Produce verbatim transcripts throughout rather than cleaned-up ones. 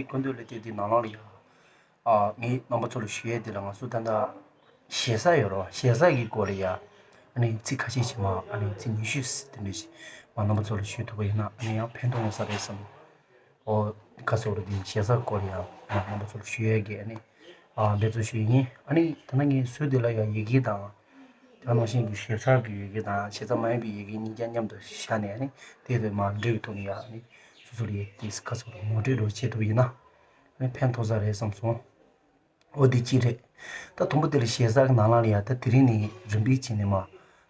ཀུན་བཏུས་ལ་དེ་དེ་ནང་ལོགས་ལ་ཡ། ཨ་ངས་རྣམ་པ་ཚོ་ལ་ཞུ་ཡས་དེ་ལ་ང་ཚོ་ད་ལྟ་ཞེ་ས་ཡོད་རེད་བ། ཞེ་ས་གི་སྐོར་ལ་ཡ། ཨ་ནི་ཚིག་ཁ་ཤས་ཤིག་མ་ཨ་ནི་ཚིག་ཉི་ཤུ་དེ་འདྲ་ཞིག་མ་རྣམ་པ་ཚོ་ལ་ཞུ་ཐུབ་པ་ཡིན་ན་ཨ་ནི་ཡང་ཕན་ཐོགས་ཡོང་ས་རེད་བསམ། ཨོ། ཁ་སོ་རུ་དེ་ཞེ་ས་སྐོར་ཡང་རྣམ་པ་ཚོར་ཞུ་ཡས་ཀྱི་ཨ་ནི། ཨ་འབད་རྩོལ་ཞུ་ཡིན། ཨ་ནི་ད་ནང་གི་སུ་དེ་ལ་ཡང་ཡི་གེ་དང་། ད་ནང་བཞིན་གྱི་ཞེ་ས་གི་ཡི་གེ་དང་ཞེ་ས་མ་ཡིན་པའི་ཡི་གེ་གཉིས་ཀ་མཉམ་དུ་བཞག་ནས་ཨ་ནི་དེ་དེ་མ་འབྲི་བའི་ཐོག་ནས་ཡང་ཨ་ནི་སོ་སོར་ཡི་གེ་ཁ་སོ་རུ་ངོ་སྤྲོད་རོགས་བྱེད་ཐུབ་ཡིན་ན་ཨ་ནི་ཕན་ཐོགས་ས་རེད་བསམ་སོང་། འོ་དེ་གཅིག་རེད། ད་དང་པོ་དེ་ལ་ཞེ་ས་གི་ནང་ལ་ཡང་ད་དེ་རིང་ནས་རིམ་པས་བྱས་ནས་མ།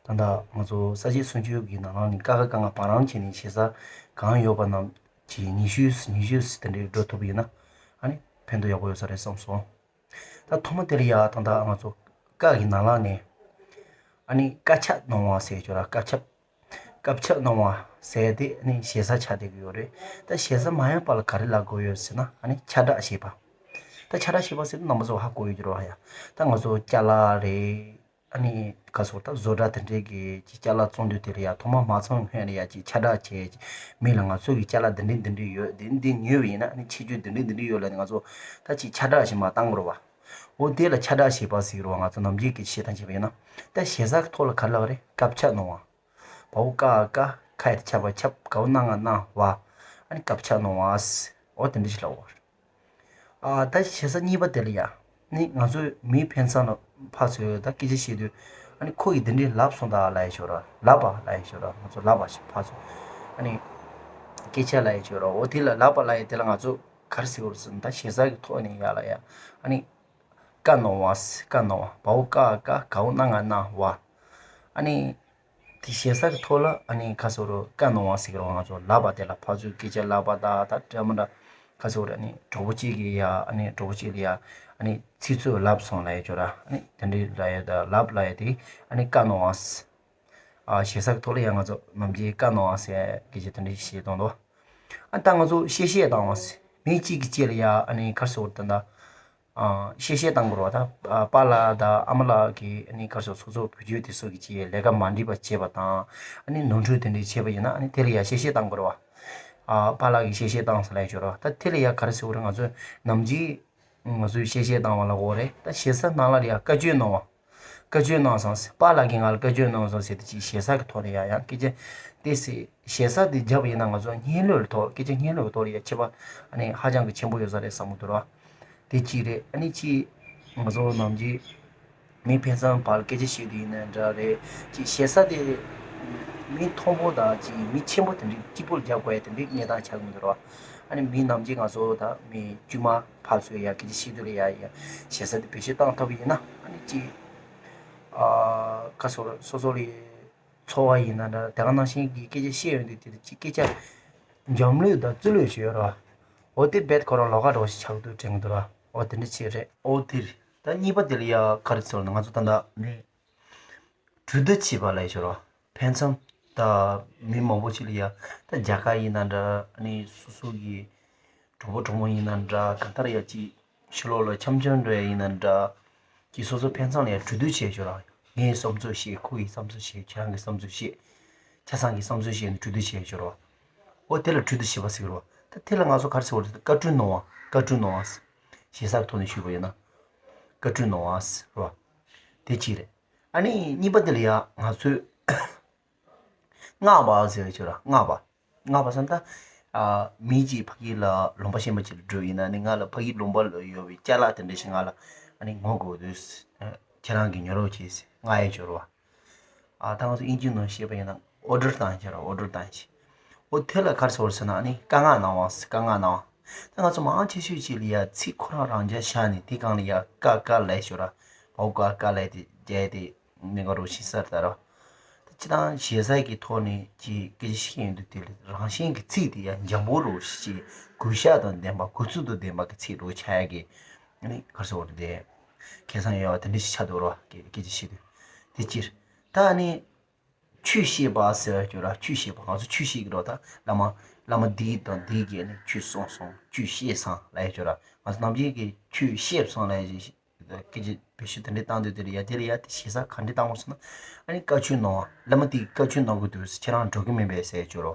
ད་ལྟ་ང་ཚོ་ས་སྐྱ་གསུང་ཆོས་ཀྱི་ནང་ལ་ནས་ཀ་ཁ་ག་ང་བ་རང་བྱས་ནས་ཞེ་ས་གང་ཡོད་པ་རྣམས་ཀྱི་ཉི་ཤུ་ཉི་ཤུ་དེ་འདྲའི་འགྲོ་ཐུབ་པ་ཡིན་ན་ཨ་ནི་ཕན་ཐོགས་ཡག་པོ་ཡོད་ས་རེད་བསམ་སོང་། ད་ཐོག་མ་དེ་ལ་ཡང་ད་ལྟ་ང་ཚོ་ཀ་གི་ནང་ལ་ནས་ཨ་ནི་བཀའ་ཁྱབ་གནང་བ་ཟེར་ཆོག་ར། བཀའ་ཁྱབ། བཀའ་ཁྱབ་གནང་བ་ཟེར་དེ་ནི་ཞེ་ས་ཆགས་བསྡད་ཀྱི་ཡོད་རེད། ད་ཞེ་ས་མ་ཡིན་པ་ལ་ག་རེ་ལབ་དགོས་ཡོད་ཟེར་ན་ཨ་ནི་ཁྱབ་བསྒྲགས་བྱེད་པ། ད་ཁྱབ་བསྒྲགས་བྱེད་པ་ཟེར་ན་རྣམ་པ་ཚོ་ཧ་གོ་ཡོད་ཀྱི་རེད་བ་ཡ། ད་ང་ཚོ་ཅ་ལག་རེད། ཨ་ནི་ག་སོ་ད་བཟོ་གྲྭ་དེ་འདྲས་ཀྱི་ཅི་ཅ་ལག་བཙོང་དུས་དེ་ལ་ཡ་ཐོག་མ་མ་ཚང་སྔོན་ལ་ཡ་ཅི་ཁྱབ་བསྒྲགས་བྱས་ཅི་མི་ལ་ང་ཚོ་གི་ཅ་ལག་འདི་འདྲས་འདི་འདྲས་ཡོད་འདི་འདི་ཉོས་པ་ཡིན་ན་ཨ་ནི་ཆེ་ཆུང་འདི་འདྲས་འདི་འདྲས་ཡོད་ལ་ནི་ང་ཚོ་ད་ཅི་ཁྱབ་བསྒྲགས་ཞིག་མ་བཏང་དགོས་རེད་བ། འོ་དེ་ལ་ཁྱབ་བསྒྲགས་བྱེད་པ་ཟེར་གྱི་རེད་བ། ང་ཚོ་ནམ་རྒྱུན་གྱི་བཤད་སྟངས་བྱས་པ་ཡིན་ན། ད་ཞེ་ས་གི་ཐོག་ལ་ག་རེ་ལབ་པ་རེད། བཀའ་ཁྱབ་གནང་བ། བའོ་ཀ་ཀ་ཁ་ཡ་ཁྱབ་པ་ཁྱབ་གའོ་ན་ང་གནང་བ། ཨ་ནི་བཀའ་ཁྱབ་གནང་བ། འོ་དེ་འདྲ་ཞིག་ལབ་པ་རེད། ཨ་ད་ཞེ་ས་གཉིས་པ་དེ་ལ་ཡ། ནི་ང་ཚོས་མི་ཕན་ཚུན་ལ་ཕར་ཚུར་ད་སྐད་ཆ་བཤད་དུས་ཨ་ནི་ཁོ་ཡིས་དེ་འདྲས་ལབ་སོང་ད་ལབ་ཡ་ཤོད་ར་ལབ་པ་ལབ་ཡ་ཤོད་ར་ང་ཚོ་ལབ་པ་ཞིག་ཕར་ཚུར་ཨ་ནི་སྐད་ཆ་ལབ་ཡ་ཤོད་ར། འོ་དེ་ལ་ལབ་པ་ལབ་ཡ་དེ་ལ་ང་ཚོ་ག་རེ་ཟེར་དགོས་རེད་ཟེར་ན་ད་ཞེ་ས་གི་ཐོག་ནས་ཡ་ལ་ཡ་ཨ་ནི། བཀའ་གནང་བ། བཀའ་གནང་བ། བའོ་ཀ་ཀ་གའོ་ན་ང་གནང་བ། ཨ་ནི། དེ་ཞེ་ས་གི་ཐོག་ལ་ཨ་ནི་ཁ་སོ་རུ་བཀའ་གནང་བ་ཟེར་གི་རེད་བ། ང་ཚོ་ལབ་པ་དེ་ལ་ཕར་ཚུར་སྐད་ཆ་ལབ་པ་ད་ད་འདྲ་མི་འདྲ་ཁ་སོ་རུ་ཨ་ནི་གྲོགས་པོ་གཅིག་གིས་ཡ་ཨ་ནི་གྲོགས་པོ་གཅིག་ལ་ཡ་ཨ་ནི་ཚིག་རྩུབ་ལབ་སོང་ལབ་ཡ་ཅོ་ར་ཨ་ནི་དེ་འདྲའི་ལབ་ཡ་ད་ལབ་ལབ་ཡ་དེ་ཨ་ནི་བཀའ་གནང་བ། ཨ་ཞེ་ས་གི་ཐོག་ལ་ཡ་ང་ཚོ་ནམ་རྒྱུན་བཀའ་གནང་བ་ཟེར་སྐད་ཆ་དེ་འདྲ་ཞིག་བཤད་བཏང་འདུག་ཨ་ད་ང་ཚོ་གཤེ་གཤེ་བཏང་བ་ཟེར་མི་གཅིག་གིས་གཅིག་ལ་ཡ་ཨ་ནི་ཁ་སོ་རུ་ད་ད། ཨ་གཤེ་གཤེ་བཏང་དགོས་རེད་བ། ད་ཨ་པཱ་ལགས་དང་ཨ་མ་ལགས་ཀྱིས་ཨ་ནི་ག་རེ་ཟེར་སོ་སོ་བུ་བརྒྱུད་དེ་ཚོ་གི་ཅིག་ལས་ཀ་མ་འགྲིག་པ་བྱས་པ་དང་ཨ་ནི་ནོར་འཁྲུལ་དེ་འདྲ་བྱས་པ་ཡིན་ན་ཨ་ནི་དེ་ལ་ཡ་གཤེ་གཤེ་བཏང་དགོས་རེད་བ། ཨ་པཱ་ལགས་ཀྱིས་གཤེ་གཤེ་བཏང་ཟེར་ལབ་ཡ་ཅོ་རེད་བ། ད་དེ་ལ་ཡ་ག་རེ་ཟེར་དགོས་རེད། ང་ཚོ་ནམ་རྒྱུན་ང་ཚོས་གཤེ་གཤེ་བཏང་བ་ལ་འོ་རེད། ད་ཞེ་ས་ནང་ལ་ལ་ཡ་བཀའ་བཀྱོན་གནང་བ། བཀའ་བཀྱོན་གནང་སོང་ཟེར། པཱ་ལགས་ཀྱིས་ང་ལ་བཀའ་བཀྱོན་གནང་སོང་ཟེར་དེ་ཅིག་ཞེ་ས་གི་ཐོག་ནས་ཡ་ཡང་སྐད་ཆ་དེ་ཟེར། ཞེ་ས་དེ་བརྒྱབ་པ་ཡིན་ན་ང་ཚོ་སྙན་ལོས་ཐོག་སྐད་ཆ་སྙན་ལོས་ཐོག་ལ་ཡ་ཁྱད་པར་ཨ་ནི་ཧ་ཅང་གི་ཆེན་པོ་ཡོད་ས་རེད་བསམ་གི་འདུག་ར། དེ་གཅིག་རེད། ཨ་ནི་གཅིག་ང་ཚོ་ནམ་རྒྱུན་མི་ཕན་ཚུན་བར་སྐད་ཆ་བཤད་དུས་ཡིན་ན་འདྲ་རེད། གཅིག་ཞེ་ས་དེ་མི་མཐོན་པོ་དང་གཅིག་མི་ཆེན་པོ་དེ་འདྲའི་གཅིག་པུར་རྒྱབ་དགོས་ཡ་དེ་འདྲའི་གནས་སྟངས་ཆགས་ཀྱི་མི་འདུག་ར། ཨ་ནི་མི་ནམ་རྒྱུན་ང་ཚོ་ད་མི་དཀྱུས་མ་ཕར་ཚུར་ཡ་སྐད་ཆ་བཤད་དུས་ལ་ཡ་ཡ་ཞེ་ས་དེ་བེད་སྤྱོད་བཏང་ཐུབ་པ་ཡིན་ན་ཨ་ནི་གཅིག་ཨ་ཁ་སོ་སོ་སོ་ལ་ཚོར་བ་ཡིན་ན་འདྲ་དེ་ག་ནང་བཞིན་གྱི་སྐད་ཆ་བཤད་ཡོང་དུས་དེ་གཅིག་སྐད་ཆ་འཇམ་ལུས་དང་རྩུབ་ལུས་ཞིག་ཡོད་ར། འོ་དེ་རྦད་ཁོ་རང་ལོགས་ཀ་འདྲ་བོ་ཞིག་ཆགས་འདུག་དྲན་གྱི་འདུག་ར། འོ་དེ་འདྲ་ཅིག་རེད། འོ་དེ་རེད། ད་གཉིས་པ་དེ་ལ་ཡ་ག་རེ་ཟེར་ན་ང་ཚོ་ད་ལྟ་ནི་གྲོས་བསྡུར་བྱེད་པ་ལ་ཡ་ཞོར་བ་ཕན་ཚུན་ད་མི་མང་པོ་ཅིག་ལ་ཡ་ད་རྒྱ་གར་ཡིན་ན་འདྲ་ཨ་ནི་སོ་སོ་གི་གྲོགས་པོ་གྲོགས་མོ་ཡིན་ན་འདྲ་གང་ལྟར་ཡ་ཅིག་ཕྱི་ལོགས་ལ་འཆམ་འཆམ་འདྲ་ཡིན་ན་འདྲ་ཅིག་སོ་སོ་ཕན་ཚུན་ལ་ཡ་གྲོས་བསྡུར་བྱས་ཞོར་བ་ངའི་བསམ་ཚུལ་བཤད། ཁོ་ཡི་བསམ་ཚུལ་བཤད། ཁྱེད་རང་གི་བསམ་ཚུལ་བཤད། ཆ་ཚང་གི་བསམ་ཚུལ་བཤད་ནས་གྲོས་བསྡུར་བྱས་ཞོར་བ། འོ་དེ་ལ་གྲོས་བསྡུར་བྱེད་པ་ཟེར་གི་རེད་བ། ད་དེ་ལ་ང་ཚོ་ག་རེ་ཟེར་བ་རེད། བཀའ་འཁྲོལ་གནང་བ། བཀའ་འཁྲོལ་གནང་བ། ཞེ་ས་གི་ཐོག་ནས་ཞུས་པ་ཡིན་ན། བཀའ་འཁྲོལ་གནང་བ་ཟེར་བ། དེ་གཅིག་རེད། ཨ་ནི་གཉིས་པ་དེ་ལ་ཡ་ང་ཚོས་མངགས་པ་ཟེར་བའི་ཆོས་ར་མངགས་པ། མངགས་པ་ཟེར་ན་ད། ཨ་མི་གཅིག་ཕ་གི་ལ་ལུང་པ་གཞན་པ་ཅིག་ལ་འགྲོ་ཡིན་ན་ནི་ང་ལ་ཕ་གི་ལུང་པ་ལ་ཡོད་པའི་ཅ་ལག་དེ་འདྲ་ཞིག་ང་ལ་ཨ་ནི་ངོ་དགོས་དུས། ཁྱེད་རང་གིས་ཉོ་རོགས་གྱིས་ཟེར་མངགས་ཡས་ཆོས་ར་བ། ཨ་ད་ང་ཚོ་དབྱིན་ཇིའི་ནང་བཤད་པ་ཡིན་ན་ཨོ་ཌར་བཏང་ཡས་ཆོས་ར་ཨོ་ཌར་བཏང་ཡས་ཆོས། འོ་དེ་ལ་ག་རེ་ཟེར་བ་རེད་ཟེར་ན་ཨ་ནི་བཀའ་མངགས་གནང་བ་ཟེར་བཀའ་མངགས་གནང་བ། ད་ང་ཚོ་མང་ཆེ་ཤོས་ཅིག་ལ་ཡ་ཚིག་ཁོ་རང་རང་འཇགས་བཞག་ནས་དེ་སྒང་ལ་ཡ་ཀ་ཀ་ལབ་ཡས་ཆོས་ར། བའོ་ཀ་ཀ་ལབ་ཡས་དེ་རྒྱག་ཡས་དེ་གནད་འགག་རུ་ཤི་སར་ད་ར། ད་སྤྱིར་བཏང་ཞེ་ས་གི་ཐོག་ནས་ཀྱི་སྐད་ཆ་བཤད་ཡོང་དུས་དེ་ལ་རང་བཞིན་གྱི་ཚིག་དེ་ཡང་འཇམ་པོ་རུ་ཞིག་གུས་ཞབས་དང་ལྡན་པ་གུས་བརྩི་དང་ལྡན་པ་གི་ཚིག་རུ་ཆགས་ཡ་གི་ཨ་ནི་ག་རེ་ཟེར་དགོས་རེད་དེ། ཁེ་བཟང་ཡོད་པ་དེ་འདྲ་ཞིག་ཆགས་འདུག་ར་སྐད་སྐད་ཆ་བཤད་དུས། དེ་སྤྱིར། ད་ཨ་ནི་ཆོས་བཤད་པ་ཟེར་བ་ཅོ་ར་ཆོས་བཤད་པ་ང་ཚོ་ཆོས་བཤད་ཀྱི་རོ་ད་བླ་མ་བླ་མ་འདི་དང་འདི་གིས་ཨ་ནི་ཆོས་གསུངས་སོང་ཆོས་བཤད་སོང་ལབ་ཡ་ཅོ་ར་ང་ཚོ་ནམ་རྒྱུན་གྱི་ཆོས་བཤད་སོང་ལབ་ཡ་ཞིག་སྐད་ཆ་བེད་སྤྱོད་དེ་འདྲ་བཏང་དུས་དེ་ལ་ཡ་དེ་ལ་ཡ་དེ་ཞེ་ས་ག་འདྲ་བཏང་དགོས་ཟེར་ན། ཨ་ནི་བཀའ་ཆོས་གནང་བ་བླ་མ་དེས་བཀའ་ཆོས་གནང་དགོས་དུས་ཁྱེད་རང་འགྲོ་གི་མིན་པས་ཟེར་ཅོ་རོ།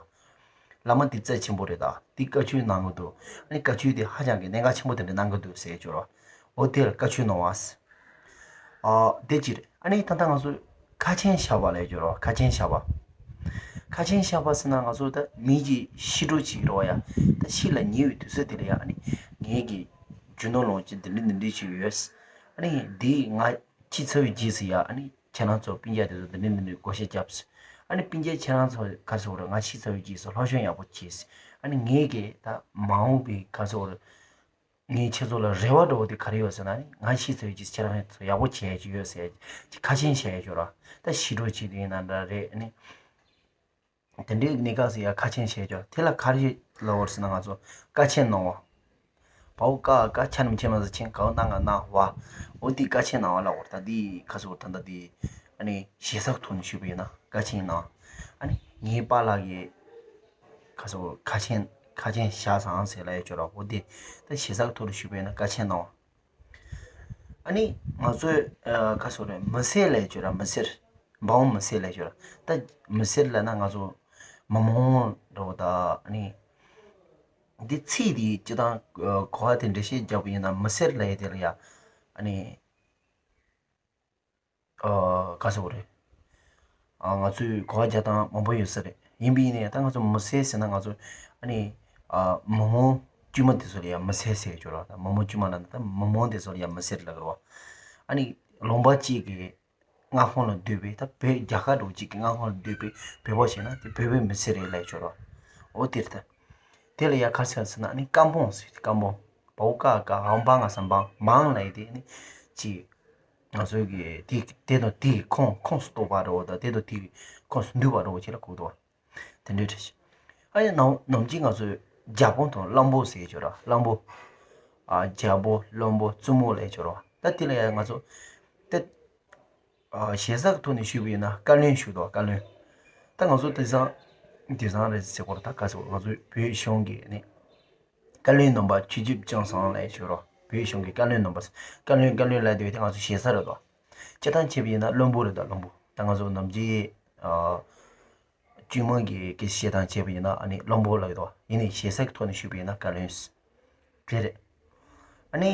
བླ་མ་དེ་རྩ་ཆེན་པོ་རེད་ད། དེ་བཀའ་ཆོས་གནང་གི་འདུག་ཨ་ནི་བཀའ་ཆོས་དེ་ཧ་ཅང་གི་གནད་འགག་ཆེན་པོ་དེ་འདྲ་གནང་གི་འདུག་ཟེར་ཡས་ཅིག་ཡོད་རེད་བ། འོ་དེ་ལ་བཀའ་ཆོས་གནང་བ། ཨ་དེ་གཅིག་རེད། ཨ་ནི་ད་ལྟ་ང་ཚོ་ཁ་ཆེམས་བཞག་པ་ལབ་ཡས་ཅིག་ཡོད་རེད་བ། ཁ་ཆེམས་བཞག་པ། ཁ་ཆེམས་བཞག་པ་ཟེར་ན་ང་ཚོ་ད་མི་གཅིག་ཤི་འགྲོ་བྱེད་ཀྱི་རེད་བ་ཡ། ད་ཤི་ལ་ཉེ་བའི་དུས་ཚོད་དེ་ལ་ཡ། ཨ་ནི་ངེད་ཀྱི་རྒྱུ་ནོར་ལོངས་སྤྱོད་འདི་འདྲ་འདི་འདྲ་ཞིག་ཡོད། ཨ་ནི་འདི་ང་ཤི་ཚར་བའི་རྗེས་སུ་ཡ། ཨ་ནི་ཁྱེད་རང་ཚོ་སྤུན་ཀྱག་དེ་ཚོ་འདི་འདྲ་འདི་འདྲ་བགོ་བཤའ་བརྒྱབ། ཨ་ནི་སྤུན་ཀྱག་ཁྱེད་རང་ཚོ་ག་རེ་ཟེར་དགོས་རེད། ང་ཤི་ཚར་བའི་རྗེས་སུ་སློབ་སྦྱོང་ཡག་པོ་གྱིས། ཨ་ནི་ངེད་ཀྱི་ད་མ་འོངས་པའི་ག་རེ་ཟེར་དགོས་རེད། ངས་ཁྱེད་ཚོ་ལ་རེ་བ་འདྲ་བོ་དེ་ག་རེ་ཡོད་ཟེར་ན། ཨ་ནི་ང་ཤི་ཚར་བའི་རྗེས་སུ་ཁྱེད་རང་ཚོ་ཡག་པོ་བྱེད་ཡག་ཅིག་ཡོད་ཟེར་ཡག་ཅིག་ཁ་ཆེམས་བཞག་ཡག་ཅིག་ཡོད་རེད་བ། ད་ཤི་འགྲོ་བྱེད་དུས་ཡིན་ན་འདྲ་རེད། ཨ་ནི། དེ་འདྲའི་གནས་སྐབས་སུ་ཡ་ཁ་ཆེམས་བཞག་ཡག་ཅིག་ཡོད་རེད་བ། དེ་ལ་ག་རེ་ལབ་དགོས་རེད་ཟེར་ན། ང་ཚོ་བཀའ་ཆད་གནང་བ། བའོ་ཀ་ཀ་ཆ་ནམ་ཆེ་མ་ཟ་ཆེན་གའོ་ན་ང་ན་བ། འོ་དེ་བཀའ་ཆད་གནང་བ་ལབ་དགོས་རེད་ད། དེ་ག་རེ་ཟེར་དགོས་རེད། ད་ལྟ་དེ་ཨ་ནི་ཞེ་སའི་ཐོག་ནས་ཞུས་པ་ཡིན་ན་བཀའ་ཆད་གནང་། ཨ་ནི་ངའི་པཱ་ལགས་ཀྱི་ག་རེ་ཟེར་དགོས་རེད། ཁ་ཆེམས་ཁ་ཆེམས་བཞག་ཚར་ཟེར་ལབ་ཡག་ཅིག་ཡོད་རེད་བ། འོ་དེ་ད་ཞེ་སའི་ཐོག་ནས་ཞུས་པ་ཡིན་ན་བཀའ་ཆད་གནང་བ། ཨ་ནི་ང་ཚོས་ཨ་ག་རེ་ཟེར་དགོས་རེད། མི་སེར་ལབ་ཡག་ཅིག་ཡོད་རེད། མི་སེར། འབའ་འོ་མི་སེར་ལབ་ཡག་ཅིག་ཡོད་རེད་བ། ད་མི་སེར་ལབ་ན་ང་ཚོ་མི་མང་འདྲ་བོ་ད། ཨ་ནི་འདི་ཚིག་འདི་སྤྱིར་བཏང་ཨ་གོ་བ་དེ་འགྲེལ་བཤད་རྒྱག་པ་ཡིན་ན། མི་སེར་ལབ་ཡག་དེ་ལ་ཡ། ཨ་ནི་ཨ་ག་རེ་ཟེར་དགོས་རེད། ཨ་ང་ཚོས་གོ་བ་རྒྱག་སྟངས་མང་པོ་ཡོད་ས་རེད། ཡིན་པ་ཡིན་ནའི་ད་ང་ཚོ་མི་སེར་ཟེར་ན་ང་ཚོ་ཨ་ནི་ཨ་མི་མང་དཀྱུས་མ་དེ་ཚོ་ལ་ཡ་མི་སེར་ཟེར་ཡག་ཅིག་ཡོད་རེད་བ། ད་མི་མང་དཀྱུས་མ་ལབ་ན་ད་མི་མང་དེ་ཚོ་ལ་ཡ་མི་སེར་ལབ་ཀྱི་རེད་བ། ཨ་ནི་ལུང་པ་གཅིག་གི་མངའ་ཁོངས་ལ་སྡོད་པའི། ད་བོད་རྒྱ་གར་འདྲ་བོ་གཅིག་གི་མངའ་ཁོངས་ལ་སྡོད་པའི་བོད་པ་ཞིག་ན་དེ་བོད་པའི་མི་སེར་རེད་ལབ་ཡག་ཅིག་ཡོད་རེད་བ། འོ་དེ་རེད་ད། དེ་ལ་ཡ་ག་རེ་ཟེར་ཟེར་ན། ཨ་ནི་ཀམ་པོང་ཟེར། ཀམ་པོང་། བའོ་ཀ་ཀ་འང་པ་ང་ས་འབངས། འབངས་ལབ་ཡག་དེ་ཨ་ནི་ཅིག་ང་ཚོའི་གི་དེ་དེ་དང་དེ་གི་ཁོངས་ཁོངས་སུ་གཏོགས་པ་འདྲ་བོ་དང་། དེ་དང་དེ་གི་ཁོངས་སུ་འདུས་པ་འདྲ་བོ་ཅིག་ལ་གོ་གི་འདུག་བ། དེ་འདྲའི་འདྲ་ཞིག་ཨ་ནི་ནམ་ནམ་རྒྱུན་ང་ཚོས་རྒྱལ་པོ་དང་བློན་པོ་ཟེར་ཡག་ཅིག་ཡོད་རེད་བ། བློན་པོ། ཨ་རྒྱལ་པོ། བློན་པོ། བཙུན་མོ་ལབ་ཡག་ཅིག་ཡོད་རེད་བ། ད་དེ་ལ་ཡ་ང་ཚོ་ད་ཨ་ཞེ་སའི་ཐོག་ནས་ཞུས་པ་ཡིན་ན་བཀའ་བློན་ཞུ་དོ། བཀའ་བློན། ད་ང་ཚོ་དེང་སང་དེང་སང་རེད་ཟེར་དགོས་རེད། ད་ག་རེ་ཟེར་དགོས་རེད། ང་ཚོའི་བོད་གཞུང་གི་ནི་བཀའ་བློན་རྣམ་པ་ཆུ་བཞི་བཅུ་གསུམ་ལབ་ཡག་ཅིག་ཡོད་རེད་བ། བོད་གཞུང་གི་བཀའ་བློན་རྣམ་པ། བཀའ་བློན་བཀའ་བློན་ལབ་དུས་དེ་ང་ཚོ་ཞེ་ས་རེད་དོ། སྤྱིར་བཏང་བྱས་པ་ཡིན་ན་བློན་པོ་རེད་ད། བློན་པོ། ད་ང་ཚོ་ནམ་རྒྱུན་ཨ་དཀྱུས་མ་གི་སྐད་ཆ་བཤད་སྟངས་བྱས་པ་ཡིན་ན། ཨ་ནི་བློན་པོ་ལབ་ཀྱི་འདུག་བ། ཡིན་ནའི་ཞེ་སའི་ཐོག་ནས་ཞུས་པ་ཡིན་ན་བཀའ་བློན། དེ་རེད། ཨ་ནི་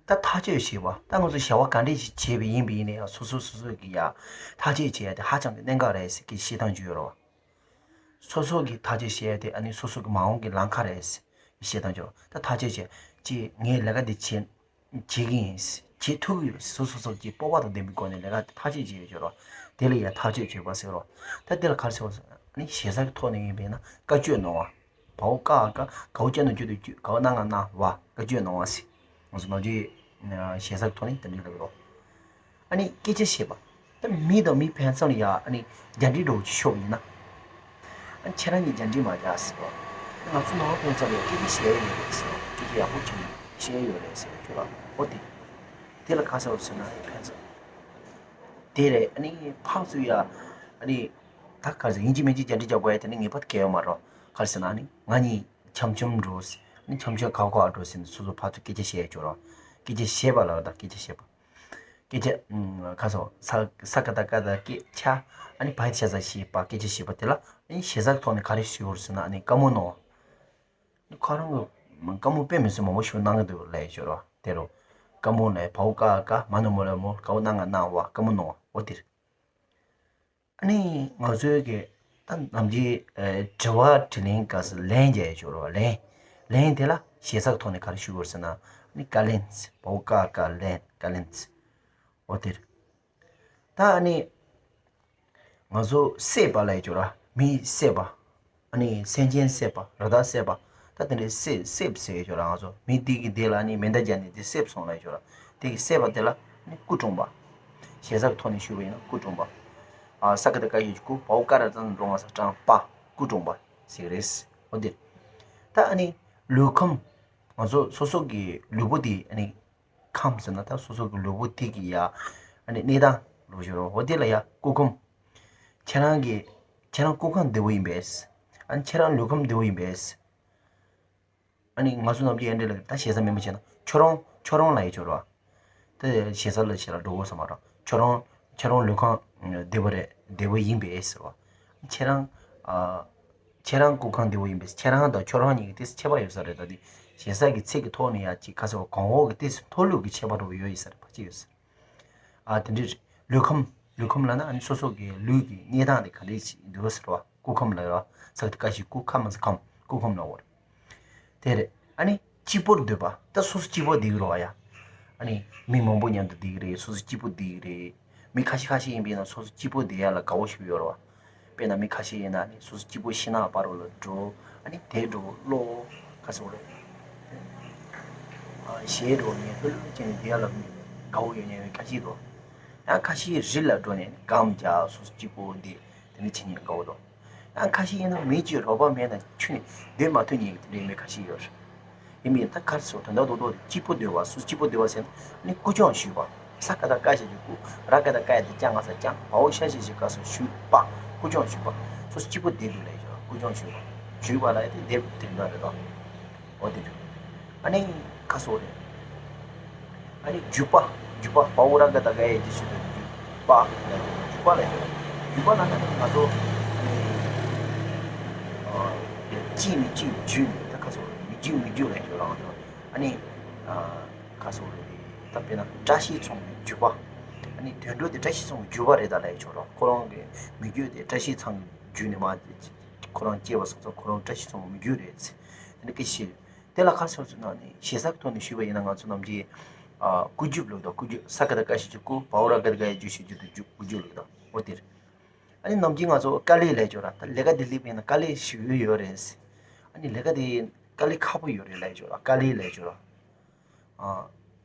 ད་ཐག་གཅོད་བྱེད་པ། ད་ང་ཚོ་བྱ་བ་ག་འདྲས་ཞིག་བྱས་པ་ཡིན་པ་ཡིན་ནའི་ཡང་སོ་སོ་སོ་སོ་གི་ཡ་ཐག་གཅོད་བྱེད་ཡག་དེ་ཧ་ཅང་གི་གནད་འགག་རེད་ཟེར་གི་བཤད་སྟངས་ཅིག་ཡོད་རེད་བ། སོ་སོ་གི་ཐག་གཅོད་བྱེད་ཡག་དེ་ཨ་ནི་སོ་སོ་གི་མ་འོངས་ཀྱི་ལམ་ཁ་རེད་ཟེར་བཤད་སྟངས་ཅིག་ཡོད་རེད་བ། ད་ཐག་གཅོད་བྱེད་ཅིག་ངས་ལས་ཀ་འདི་བྱེད། བྱེད་ཀྱི་ཡིན། བྱེད་ཐུབ་ཀྱི་ཡོད། སོ་སོ་སོ་གྱི་སྤོབས་པ་དང་ལྡན་པའི་སྒོ་ནས་ལས་ཀ་དེ་ཐག་གཅོད་བྱེད་ཡག་ཅིག་ཡོད་རེད་བ། དེ་ལ་ཡ་ཐག་གཅོད་བྱེད་པ་ཟེར་རོ། ད་དེ་ལ་ག་རེ་ཟེར་བ་ཟེར་ན། ཨ་ནི་ཞེ་སའི་ཐོག་ནས་ཡིན་པས་ན་བཀའ་ཆོས་གནང་བ། བའོ་ཀ་ཀ། གའོ་ཅ་ན་ཅོ་དོ་ཅོ། གའོ་ན་ང་ན་བ། བཀའ་ཆོས་གནང་བ་ཟེར། ང་ཚོ་ནམ་རྒྱུན་ཞེ་སའི་ཐོག་ནས་དེ་འདྲ་ལབ་ཀྱི་རེད། ཨ་ནི་སྐད་ཆ་བཤད་པ། ད་མི་དང་མི་ཕན་ཚུན་ལ་ཡ་ཨ་ནི་རྒྱ་འདྲེ་འདྲ་བོ་ཅིག་ཤོར་བ་ཡིན་ན། ཨ་ནི་ཁྱེད་རང་གིས་རྒྱ་འདྲེ་མ་རྒྱག་ཟེར་བ། ང་ཚོ་ནང་ཕན་ཚུན་ལ་ཡ་སྐད་ཆ་བཤད་ཡག་ཡོད་རེད་ཟེར་བ། སྐད་ཆ་ཡག་པོ་ཅིག་བཤད་ཡག་ཡོད་རེད་ཟེར་བ་ཁྱོད་ལ། ཨོ་དེ། དེ་ལ་ག་ཟེར་བ་ཟེར་ན་ཨ་ནི་ཕན་ཚུན། དེ་རེད། ཨ་ནི་ཕར་ཚུར་ཡ་ཨ་ནི་ད་ག་རེ་ཟེར། ཡིན་གཅིག་མིན་གཅིག་རྒྱ་འདྲེ་རྒྱག་དགོས་ཡ་དེ་ནི་ངེས་པར་དུ་གལ་ཡོད་མ་རེད། ག་རེ་ཟེར་ན་ཨ་ནི་ང་གཉིས་འཆམ་འཆམ་འགྲོ་ཟེར། ཨ་ནི་འཆམ་འཆམ་ག་བ་ག་བ་འགྲོ་ཟེར་ནས་སོ་སོ་ཕར་ཚུར་སྐད་ཆ་བཤད་ཡག་ཅིག་ཡོད་རེད། སྐད་ཆ་བཤད་པ་ལབ་ད། སྐད་ཆ་བཤད་པ། སྐད་ཆ་ཨུམ་ག་ཟེར། ས་ས་ཀ་བཏགས་སྐ་བཏགས་སྐད་ཆ། ཨ་ནི་བ་ཡ་བཏགས་བྱ་བཞག་བཤད་པ། སྐད་ཆ་བཤད་པ་དེ་ལ་ཨ་ནི་ཞེ་སའི་ཐོག་ནས་ག་རེ་ཞུ་དགོས་རེད་ཟེར་ན། ཨ་ནི་བཀའ་མོལ་གནང་བ། ཁོ་རང་གི་བཀའ་མོལ་དཔེ་མི་སྲིད་མང་པོ་ཞིག་གནང་གི་འདུག་ལབ་ཡག་ཅིག་ཡོད་རེད། དེ་རུ་བཀའ་མོལ་ལབ། བའོ་ཀ་ཀ། མ་ན་མོ་ལ་མོ། གའོ་ན་ང་ན་བ། བཀའ་མོལ་གནང་བ། འོ་དེ་རེད། ཨ་ནི་ང་ཚོའི་གི་ད་ནམ་རྒྱུན་ཨ་དྲི་བ་དྲིས་ལན་སྐབས་སུ་ལན་རྒྱག་ཡག་ཅིག་ཡོད་རེད་བ། ལན། ལན་དེ་ལ་ཞེ་སའི་ཐོག་ནས་ག་རེ་ཞུ་དགོས་རེད་ཟེར་ན། ཨ་ནི་བཀའ་ལན་ཟེར། བའོ་ཀ་ཀ། ལན། བཀའ་ལན་ཟེར། འོ་དེ་རེད། ད་ཨ་ནི་ང་ཚོ་བསད་པ་ལབ་ཡག་ཅིག་ཡོད་རེད། མི་བསད་པ། ཨ་ནི་སེམས་ཅན་བསད་པ། རི་དྭགས་བསད་པ། ད་དེ་འདྲའི་བསད་བསད་ཟེར་ཡག་ཅིག་ཡོད་རེད། ང་ཚོ་མི་དེ་གི་དེ་ལ་ཨ་ནི་མེ་མདའ་བརྒྱབ་ནས་དེ་བསད་སོང་ལབ་ཡག་ཅིག་ཡོད་རེད། དེ་གི་བསད་པ་དེ་ལ་ཨ་ནི་སྐུ་གྲོངས་པ། ཞེ་སའི་ཐོག་ནས་ཞུས་པ་ཡིན་ན་སྐུ་གྲོངས་པ། ཨ་ས་ཀ་བཏགས་སྐ་ཡ་གི་སྐུ། བའོ་ཀ་ར་བཏགས་ཀྲོ་ང་ས་གྲོངས། པ། སྐུ་གྲོངས་པ་ཟེར་གི་རེད། འོ་དེ། ད་ཨ་ནི་ལུས་ཁམས། ང་ཚོ་སོ་སོ་གི་ལུས་པོ་དེ་ཨ་ནི་ཁམས་ཟེར་ན་ད་སོ་སོ་གི་ལུས་པོ་དེ་གི་ཡ་ཨ་ནི་གནས་སྟངས་ལོ་ཞུ་རོགས། འོ་དེ་ལ་ཡ་སྐུ་ཁམས། ཁྱེད་རང་གི་ཁྱེད་རང་སྐུ་ཁམས་བདེ་པོ་ཡིན་པས། ཨ་ནི་ཁྱེད་རང་ལུས་ཁམས་བདེ་པོ་ཡིན་པས། ཨ་ནི་ང་ཚོ་ནམ་རྒྱུན་ཡ་འདྲེ་ལ་ད་ཞེ་ས་མེད་པ་བྱས་ན་ཁྱོད་རང་ཁྱོད་རང་ལབ་ཡག་ཅིག་ཡོད་རེད་བ། ད་ཞེ་ས་ལ་ཞེ་ལ་འགྲོ་དགོས་ས་མ་རེད། ཁྱོད་རང་ཁྱོད་རང་ལུས་ཁམས་བདེ་པོ་རེད། བདེ་པོ་ཡིན་པས་ཟེར་བ། ཁྱེད་རང་ཨ་ ཁྱེད་རང་སྐུ་ཁམས་བདེ་བོ་ཡིན་པས། ཁྱེད་རང་དང་ཁྱོད་རང་གཉིས་ཀྱི་ཏོག་ཙམ་ཁྱད་པར་ཡོད་ས་རེད། ད་དེ་ཞེ་ས་གི་ཚིག་གི་ཐོག་ནས་ཡ་ཅིག་ཁ་སོ་གོང་འོག་གི་ཏོག་ཙམ་མཐོ་ལོས་ཀྱི་ཁྱད་པར་འདྲ་བོ་ཡོད་ཡིན་ས་རེད། ཕལ་ཆེར་ཡོད་ས་རེད། ཨ་དེ་འདྲའི་རེད། ལུས་ཁམས། ལུས་ཁམས་ལབ་ན་ཨ་ནི་སོ་སོ་གི་ལུས་ཀྱི་གནས་སྟངས་དེ་ག་འདྲས་ཅིག་འདུག་ཟེར་བ། སྐུ་ཁམས་ལབ་ར། ས་ཀ་བཏགས་སྐ་ཞབས་ཀྱུ་སྐུ། ཁམས་ཟེར་ཁམས། སྐུ་ཁམས་ལབ་འོ་རེད། དེ་རེད། ཨ་ནི་སྐྱིད་པོར་སྡོད་པ། ད་སོ་སོ་སྐྱིད་པོ་བསྡད་ཀྱི་རེད་བ་ཡ། ཨ་ནི་མི་མང་པོ་མཉམ་དུ་བསྡད་ཀྱི་རེད། སོ་སོ་སྐྱིད་པོ་བསྡད་ཀྱི་རེད། མི་ཁ་ཤས་ཁ་ཤས་ཡིན་པས་ན་སོ་སོ་སྐྱིད་པོ་བསྡད་ཡ་ལ་དགའ་བོ་ཞིག་ཡོད་རེད་བ། དཔེར་ན་མི་ཁ་ཤས་ཡིན་ན་ནི་སོ་སོ་སྐྱིད་པོ་ཤི་ན་ཕར་ལ་འགྲོ། ཨ་ནི་དེ་འགྲོ་ཀློག་ག་སོགས་རེད། ཨ་གཞས་འགྲོ་ནས་ལྷོད་ལྷོད་བྱས་ནས་བསྡད་ཡ་ལ་དགའ་བོ་ཡོད་མཁན་ཁ་ཤས་འདུག། ཡང་ཁ་ཤས་རི་ལ་འགྲོ་ནས་སྒམ་རྒྱག་སོ་སོ་སྐྱིད་པོ་བསྡད། དེ་འདྲ་བྱེད་མཁན་དགའ་བོ་འདུག། ཡང་ཁ་ཤས་ཡིན་ན་མི་གཅིག་རོགས་པ་མེད་ན་ཁྱོད་ནི་སྡོད་མ་ཐུབ་མཁན་གྱི་དེ་འདྲའི་མི་ཁ་ཤས་ཡོད་རེད། ཡིན་པས་ད་ག་རེ་ཟེར་དོན་དག་རྡོག་རྡོག་དེ་སྐྱིད་པོ་སྡོད་པ། སོ་སོ་སྐྱིད་པོ་སྡོད་པ་ཟེར་ན་ནི་ཀུ་ཅང་ཞུས་པ། ས་ཀ་བཏགས་སྐ་ཞབས་ཀྱུ་སྐུ། ར་ག་བཏགས་རྐ་ཡ་བཏགས་རྐྱ་ང་ས་རྐྱང་། བའོ་ཤ་ཞབས་ཀྱུ་ཤ་ག་སོ་ཞུ་བ། ཀུ་ཅང་ཞུས་པ། སོ་སོ་སྐྱིད་པོ་བསྡད་འདུག་ལབ་ཡ་ཅིག་ཡོད་རེད། ཀུ་ཅང་ཞུས་པ། ཞུས་པ་ལབ་ཡ་དེ་སྡོད་དེ་འདྲ་རེད་དོ། འོ་དེ་རེད། ཨ་ནི་ཁ་སོ་རེད། ཨ་ནི་རྒྱུག་པ། རྒྱུག་པ། བའོ་ར་ག་བཏགས་རྒ་ཡ་བཏགས་རྒྱུ་ཞབས་ཀྱུ་རྒྱུག་པ་ལབ་ཡ། རྒྱུག་པ་ལབ་ཡ། རྒྱུག་པ་ལབ་ན་ང་ཚོ་ཨ་ནི་ཨ་ཅིག་མི་ཅིག་རྒྱུག་ནས། ད་ཁ་སོ་རེད། མི་རྒྱུག་མི་རྒྱུག་ལབ་ཡ་ཅིག་ཡོད་རེད། ང་ཚོ་ཨ་ནི་ཨ་ཁ་སོ་རེད། ད་དཔེར་ན་བཀྲ་ཤིས་ཚང་གི་རྒྱུག་པ། ཨ་ནི་དུད་འགྲོ་དེ་བཀྲ་ཤིས་ཚང་གི་རྒྱུག་པ་རེད་ད་ལབ་ཡ་ཅིག་ཡོད་རེད། ཁོ་རང་གི་མི་རྒྱུག་དེ་བཀྲ་ཤིས་ཚང་གི་རྒྱུག་ནས་མར་ཁོ་རང་སྐྱེས་པ་སོང་ཙང་ཁོ་རང་བཀྲ་ཤིས་ཚང་གི་མི་རྒྱུག་རེད་ཟེར། དེ་འདྲ་སྐད་ཆ་བཤད། དེ་ལ་ག་རེ་ཟེར་ཟེར་ན་ནི་ཞེ་ས་གི་ཐོག་ནས་ཞུས་པ་ཡིན་ན་ང་ཚོ་ནམ་རྒྱུན་ཨ་ཀུ་རྒྱུག་ལབ་དང་། ཀུ་རྒྱུག། ས་ཀ་བཏགས་སྐ་ཞབས་ཀྱུ་སྐུ། བའོ་ར་ག་བཏགས་རྒ་ཡ་བཏགས་རྒྱུ་ཞབས་ཀྱུ་རྒྱུག། ཀུ་རྒྱུག་ལབ་དང་། འོ་དེ་རེད། ཨ་ནི་ནམ་རྒྱུན་ང་ཚོ་དཀའ་ལས་ལབ་ཡ་ཅིག་ཡོད་རེད། ད་ལས་ཀ་དེ་ལས་པས་ན་དཀའ་ལས་ཞེ་པོ་ཡོད་རེད་ཟེར། ཨ་ནི་ལས་ཀ་དེ་དཀའ་ལས་ཁག་པོ་ཡོད་རེད་ལབ་ཡ་ཅིག་ཡོད་རེད། དཀའ་ལས་ལབ་ཡ་ཅིག་ཡོད་རེད། ཨ་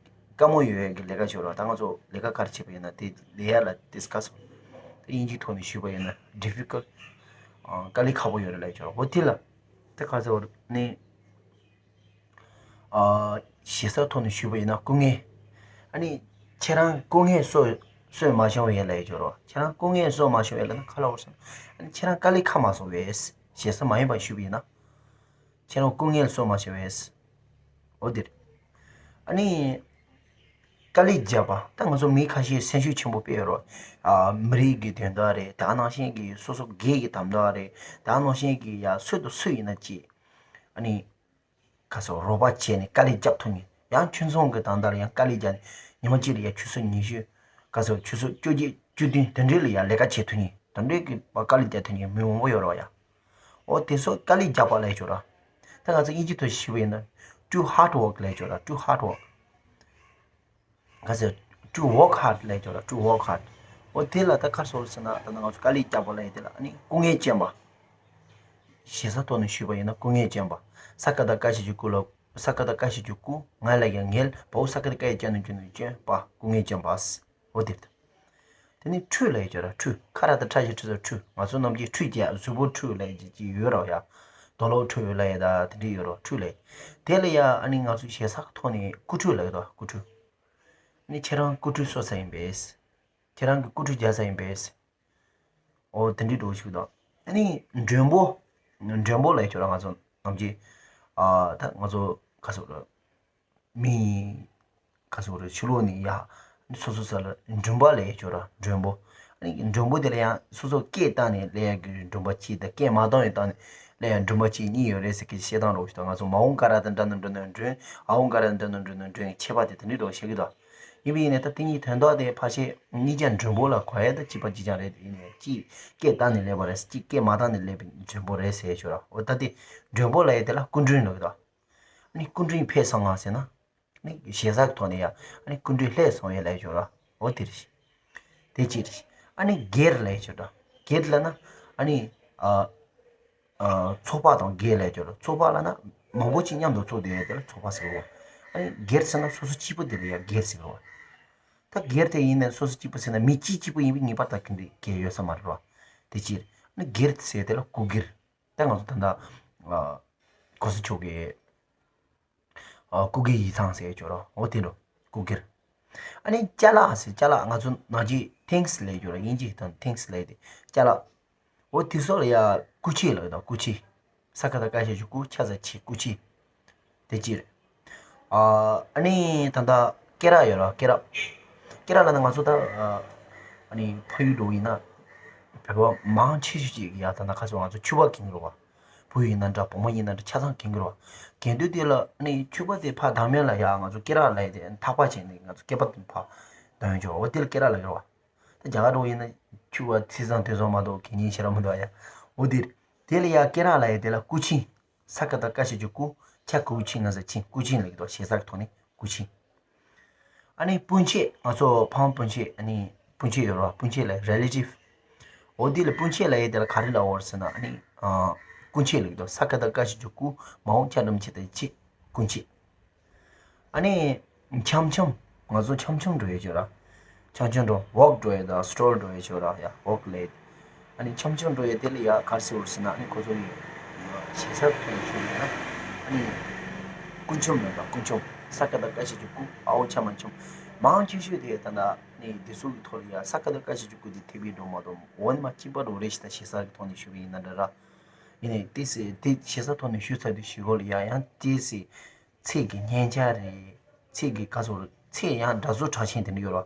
དཀའ་མོ་ཡོད་ཡག་གི་ལས་ཀ་ཅིག་ཡོད་རེད། ད་ང་ཚོ་ལས་ཀ་ག་རེ་བྱེད་པ་ཡིན་ན་དེ་ལས་ཡ་ལ་ཌིས་ཀ་སི། དེ་དབྱིན་ཇིའི་ཐོག་ནས་ཞུས་པ་ཡིན་ན་ཌི་ཕི་ཀལ། ཨ་དཀའ་ལས་ཁག་པོ་ཡོད་རེད་ལབ་ཡ་ཅིག་ཡོད་རེད། འོ་དེ་ལ་དེ་ག་རེ་ཟེར་ནི། ཨ་ཞེ་ས་ཐོག་ནས་ཞུས་པ་ཡིན་ན་སྐུ་ངལ། ཨ་ནི་ཁྱེད་རང་སྐུ་ངལ་གསོ་གསོས་མ་བྱུང་བས་ལབ་ཡ་ཅིག་ཡོད་རེད། ཁྱེད་རང་སྐུ་ངལ་གསོ་མ་བྱུང་བས་ལབ་ན་ག་རེ་ལབ་དགོས་ཟེར་ན། ཨ་ནི་ཁྱེད་རང་དཀའ་ལས་ཁག་མ་སོང་བས། ཞེ་ས་མ་ཡིན་པ་ཞུས་པ་ཡིན་ན། ཁྱེད་རང་སྐུ་ངལ་གསོ་མ་བྱུང་བས། འོ་དེ་རེད། ཨ་ནི་དཀའ་ལས་བརྒྱབ་པ། ད་ང་ཚོ་མི་ཁ་ཤས་སེམས་ཤུགས་ཆེན་པོ་སྤེལ་ཡོད་རེད། ཨ་མི་རིགས་ཀྱི་དོན་དག་རེད། དེ་ནང་བཞིན་གྱི་སོ་སོ་སྒེར་གྱི་དོན་དག་རེད། དེ་ནང་བཞིན་གྱི་ཡ་སུ་དང་སུ་ཡིན་ན་ཅི། ཨ་ནི་ག་ཚོད་རོགས་པ་བྱས་ནས་དཀའ་ལས་རྒྱབ་ཐུབ་མཁན། ཡང་ཁྱིམ་ཚང་གི་དོན་དག་ལ་ཡང་དཀའ་ལས་རྒྱབ་ནས་ཉི་མ་གཅིག་ལ་ཡ་ཆུ་ཚོད་ཉི་ཤུ། ག་ཚོད་ཆུ་ཚོད་བཅོ་བརྒྱད་བཅུ་བདུན་དེ་འདྲའི་ལ་ཡ་ལས་ཀ་བྱེད་ཐུབ་མཁན། དེ་འདྲའི་གི་དཀའ་ལས་རྒྱག་ཐུབ་མཁན་མི་མང་པོ་ཡོད་རེད་བ་ཡ། འོ་དེ་ཚོ་དཀའ་ལས་རྒྱག་པ་ལབ་ཡ་ཅིག་ཡོད་རེད། ད་ང་ཚོ་དབྱིན་ཇི་ཐོག་ཞུས་པ་ཡིན་ན་ཊུ་ཧརཌ་ཝོག་ལབ་ཡ་ཅིག་ཡོད་རེད། ཊུ་ཧརཌ་ཝོག། ག་ཚོད་ཊུ་ཝོག་ཧརཌ་ལབ་ཡ་ཅིག་ཡོད་རེད། ཊུ་ཝོག་ཧརཌ། འོ་དེ་ལ་ད་ག་རེ་ཟེར་ཟེར་ན། ད་ང་ཚོ་དཀའ་ལས་རྒྱག་པ་ལབ་ཡ་དེ་ལ་ཨ་ནི་སྐུ་ངལ་སྐྱེན་པ། ཞེ་ས་ཐོག་ནས་ཞུས་པ་ཡིན་ན་སྐུ་ངལ་སྐྱེན་པ། ས་ཀ་བཏགས་སྐ་ཞབས་ཀྱུ་སྐུ་ལ། ས་ཀ་བཏགས་སྐ་ཞབས་ཀྱུ་སྐུ། ང་ལ་ཡ་ངལ། བའོ་ས་ཀ་བཏགས་རྒ་ཡ་བཏགས་རྒྱུ་ན་རྒྱུ་ན་སྐྱོན་པ། སྐུ་ངལ་སྐྱེན་པ། འོ་དེ་རེད། དེ་ནས་ཁྲུས་ལབ་ཡ་ཅིག་ཡོད་རེད། ཁྲུས། ཁ་ར་བཏགས་ཁྲ་ཞབས་ཀྱུ་ཁྲུ། ཁྲུས། ང་ཚོ་ནམ་རྒྱུན་ཁྲུས་རྒྱག་གཟུགས་པོ་ཁྲུས་ལབ་ཡ་ཅིག་ཅིག་ཡོད་རེད་བ་ཡ། རྡོ་ལོག་ཁྲུས་ལབ་ཡ་ད་དེ་འདྲ་ཡོད་རེད། ཁྲུས་ལབ་ཡ། དེ་ལ་ཡ་ཨ་ནི་ང་ཚོ་ཞེ་ས་ཐོག་ནས་སྐུ་ཁྲུས་ལབ་ཡ་ད། སྐུ་ཁྲུས། ཨ་ནི་ཁྱེད་རང་སྐུ་ཁྲུས་གསོལ་ས་ཡིན་པས། ཁྱེད་རང་གི་སྐུ་ཁྲུས་རྒྱག་ས་ཡིན་པས། འོ་དེ་འདྲའི་འདྲ་བོ་ཞིག་དང་། ཨ་ནི་མགྲོན་པོ། མགྲོན་པོ་ལབ་ཡ་ཅིག་ཡོད་རེད། ང་ཚོ་ནམ་རྒྱུན་ཨ་ད་ང་ཚོ་ག་ཟེར་དགོས་རེད། མི་ག་ཟེར་དགོས་རེད། ཕྱི་ལོགས་ནས་ཡ་སོ་སོ་ས་ལ་མགྲོན་པོ་ལབ་ཡ་ཅིག་ཡོད་རེད། མགྲོན་པོ། ཨ་ནི་མགྲོན་པོ་དེ་ལ་ཡང་སོ་སོ་སྐད་བཏང་ནས་སླེབས་ཡ་གི་མགྲོན་པོ་གཅིག་དང་། སྐད་མ་བཏང་བའི་བཏང་ནས་སླེབས་ཡ་མགྲོན་པོ་གཅིག་གཉིས་ཡོད་རེད་ཟེར་གི་བཤད་སྟངས་འདྲ་བོ་ཞིག་དང་། ང་ཚོ་མ་འོངས་ཀ་ར་དང་འདྲ་ན་འགྲོ་ན་མགྲོན། ཨ་འོངས་ཀ་ར་དང་འདྲ་ན་འགྲོ་ན་མགྲོན། ཁྱད་པར་དེ་དེ་འདྲའི་འདྲ་བོ་བཤད་གི་འདུག། ཡིན་པ་ཡིན་ནའི་ད་དེ་གཉིས་དོན་དག་དེ་ཕལ་ཆེར་གཉིས་ཀ་མགྲོན་པོ་ལ་གོ་ཡ་ད་གཅིག་པ་གཅིག་རྐྱང་རེད། ཡིན་ནའི་གཅིག་སྐད་བཏང་ནས་སླེབས་པ་རེད། གཅིག་སྐད་མ་བཏང་ནས་སླེབས་པའི་མགྲོན་པོ་རེད་ཟེར་ཡ་ཅིག་ཡོད་རེད། འོ་ད་དེ་མགྲོན་པོ་ལབ་ཡ་དེ་ལ་སྐུ་མགྲོན་ལབ་གི་འདུག། ཨ་ནི་སྐུ་མགྲོན་ཕེབས་སོང་ང་ཟེར་ན། ཨ་ནི་ཞེ་ས་གི་ཐོག་ནས་ཡ་ཨ་ནི་སྐུ་མགྲོན་སླེབས་སོང་ཡ་ལབ་ཡ་ཅིག་ཡོད་རེད། འོ་དེ་རེད། དེ་གཅིག་རེད། ཨ་ནི་སྒེར་ལབ་ཡ་ཅིག་ཡོད་རེད། སྒེར་ལབ་ན་ཨ་ནི་ཨ། ཨ་ཚོགས་པ་དང་སྒེར་ལབ་ཡ་ཅིག་ཡོད་རེད། ཚོགས་པ་ལབ་ན་མང་པོ་ཅིག་མཉམ་དུ་ཚོགས་བསྡད་ཡ་དེ་ལ་ཚོགས་པ་ཟེར་གི་རེད། ཨ་ནི་སྒེར་ཟེར་ན་སོ་སོ་གཅིག་པུ་དེ་ལ་ཡ་སྒེར་ཟེར་གི་རེད། ད་སྒེར་དེ་ཡིན་ནའི་སོ་སོ་གཅིག་པུ་ཟེར་ན་མི་གཅིག་གཅིག་པུ་ཡིན་པས་ངེས་པར་དུ་ག་འདྲ་སྒེར་ཡོད་ས་མ་རེད་བ། དེ་གཅིག་རེད། ཨ་ནི་སྒེར་ཟེར་དེ་ལ་སྐུ་སྒེར། ད་ང་ཚོ་ད་ལྟ་ཨ་གོང་ས་མཆོག་གི་ཨ་སྐུ་སྒེར་ཡིག་ཚང་ཟེར་ཡ་ཅིག་ཡོད་རེད། འོ་དེ་འདྲ་སྐུ་སྒེར། ཨ་ནི་ཅ་ལག་ཟེར། ཅ་ལག་ང་ཚོ་ནང་ཆོས་ཐིངས་ལབ་ཡ་ཅིག་ཡོད་རེད། དབྱིན་ཇིའི་སྟེང་ཐིངས་ལབ་ཡ་དེ་ཅ་ལག། འོ་དེ་ཚོ་ལ་ཡ་སྐུ་ཕྱེ་ལབ་ཡ་ད། སྐུ་ཕྱེ། ས་ཀ་བཏགས་སྐ་ཞབས་ཀྱུ་སྐུ། ཕྱ་ས་ཕྱེ། སྐུ་ཕྱེ། དེ་གཅིག་རེད། ཨ་ནི་ད་ལྟ་སྐེ་རགས་ཡོད་རེད། སྐེ་རགས། སྐེ་རགས་ལབ་ན་ང་ཚོ་ད་ཨ་ནི་ཕ་ཡུལ་འདྲ་བོ་ཡིན་ན་བོད་པ་མང་ཆེ་ཤོས་ཅིག་ཡ་ད་ལྟ་ཁ་སང་ང་ཚོ་ཕྱུ་པ་གྱོན་གྱི་རེད་བ། བུ་ཡིན་ན་འདྲ་བུ་མོ་ཡིན་ན་འདྲ་ཆ་ཚང་གྱོན་གྱི་རེད་བ། གྱོན་དུས་དེ་ལ་ཨ་ནི་ཕྱུ་པ་དེ་ཕར་བཏང་མེད་ལ་ཡ་ང་ཚོ་སྐེ་རགས་ལབ་ཡས་དེ་ཐག་པ་བྱས་ནས་ང་ཚོ་སྐེད་པ་དེ་ཕར་བཏང་ཡོང་ཆོག་འོ་དེ་ལ་སྐེ་རགས་ལབ་ཀྱི་རེད་བ། ད་རྒྱ་གར་འགྲོ་ཡིན་ན་ཕྱུ་པ་ཚིག་བཟང་དེ་ཚོ་མ་གཏོགས་གྱོན་མཁན་ཞེ་དྲག་མི་འདུག་ཨ་ཡ། འོ་དེ་རེད། དེ་ལ་ཡ་སྐེ་རགས་ལབ་ཡས་དེ་ལ་སྐུ་ཆེན། ས་ཀ་བཏགས་སྐ་ཞབས་ཀྱུ་སྐུ། ཆ་གུ་ཆེན་ང་ཟེར་ཆེན། སྐུ་ཆེན་ལབ་ཀྱི་འདུག་ཞེ་ས་ཀྱི་ཐོག་ནས་སྐུ་ཆེན། ཨ་ནི་སྤུན་མཆེད། ང་ཚོ་ཕ་མ་སྤུན་མཆེད། ཨ་ནི་སྤུན་མཆེད་ཡོད་རེད་བ། སྤུན་མཆེད་ལ་རི་ལེ་ཊིབ། འོ་དེ་ལ་སྤུན་མཆེད་ལབ་ཡས་དེ་ལ་ག་རེ་ལབ་དགོས་རེད་ཟེར་ན་ཨ་ནི་ཨ་སྐུ་མཆེད་ལབ་ཀྱི་འདུག་ས་ཀ་བཏགས་སྐ་ཞབས་ཀྱུ་སྐུ། མ་འོག་ཆ་འགྲེང་བུ་མཆེད་དེ་མཆེད། སྐུ་མཆེད། ཨ་ནི་འཆམ་འཆམ། ང་ཚོ་འཆམ་འཆམ་འགྲོ་ཡས་ཅིག་ཡོད་ར། འཆམ་འཆམ་འགྲོ། ཝོག་འགྲོ་ཡས་དང་སི་ཊོལ་འགྲོ་ཡས་ཅིག་ཡོད་ར་ཡ། ཝོག་ལབ་ཡས། ཨ་ནི་འཆམ་འཆམ་འགྲོ་ཡས་དེ་ལ་ཡ་ག་རེ་ཟེར་དགོས་རེད་ཟེར་ན་ཨ་ནི་ཁོ་ཚོ་ཡི་ཞེ་ས་ཐོག་ནས་ཤོད་ཡོད་ན། ཨ་ནི་སྐུ་འཆམ་ལབ་དང་སྐུ་འཆམ། ས་ཀ་བཏགས་སྐ་ཞབས་ཀྱུ་སྐུ། འ་འོག་ཆ་མ་འཆམ། མང་ཆེ་ཤོས་དེ་ད་ལྟ་ནི་དེ་ཚོ་གི་ཐོག་ལ་ཡ་ས་ཀ་བཏགས་སྐ་ཞབས་ཀྱུ་སྐུ་དེ་ཐེབས་ཀྱི་འགྲོ་མ་གཏོགས་འོ་ནི་མ་གཅིག་པ་འགྲོ་རེད་ཞེ་ས་ཞེ་ས་གི་ཐོག་ནས་ཤོད་པ་ཡིན་ན་འདྲ་ར། ཡིན་ནའི་ཏོག་ཙམ་དེ་ཞེ་ས་ཐོག་ནས་ཞུས་ཚར་དུས་ཞུ་གོ་ལ་ཡ་ཡང་ཏོག་ཙམ་ཚིག་གི་སྙན་ཆ་རེད། ཚིག་གི་ག་ཚོད་རེད། ཚིག་ཡང་སྒྲ་ཚོ་གྲགས་ཆེན་དེ་འདྲ་ཡོད་ར།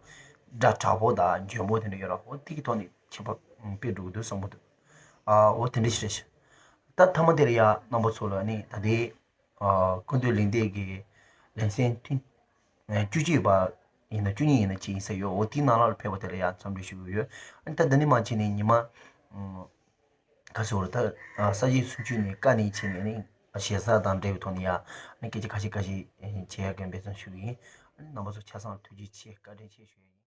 སྒྲ་དྲག་པོ་དང་འཇོན་པོ་དེ་འདྲ་ཡོད་ར། འོ་དེ་གི་ཐོག་ནས་ཁྱད་པར་དཔེ་འགྲོ་གི་འདུག་བསམ་གི་འདུག་ཨ་འོ་དེ་འདྲ་ཞིག་རེད་ཤག་ད་མཐའ་མ་དེ་ལ་ཡ་རྣམ་པ་ཚོ་ལ་ནི་ད་ལྟའི་ཨ་སྐུ་མདུན་གླེང་སྟེགས་ཀྱི་ལེ་ཚན་ཐུན་ཨ་བཅུ་གཅིག་པ་ཡིན་ན་བཅུ་གཉིས་ཡིན་ན་ཅིག་ཡིན་ས་ཡོད། འོ་དེའི་ནང་ལ་ཕེབས་པ་དེ་ལ་ཡ་འཚམས་འདྲི་ཞུ་གི་ཡོད། ཨ་ནི་ད་འདི་ནས་མར་ཕྱིན་ནས་ཉི་མ་ཨ་ག་ཟེར་བ་རེད། ད་ཨ་ས་གཞི་སུམ་ཅུ་ནས་ཀ་ནས་ཕྱིན་ནས་ནི་ཞེ་ས་དང་འབྲེལ་བའི་ཐོག་ནས་ཡ་ཨ་ནི་སྐད་ཆ་ཁ་ཤས་ཁ་ཤས་བྱེད་ཡ་གི་འབད་བརྩོན་ཞུ་གི་ཡིན། ཨ་ནི་རྣམ་པ་ཚོ་ཆ་ཚང་ཐུགས་རྗེ་ཆེ། བཀའ་དྲིན་ཆེ་ཞུ་ཡ་ཡིན།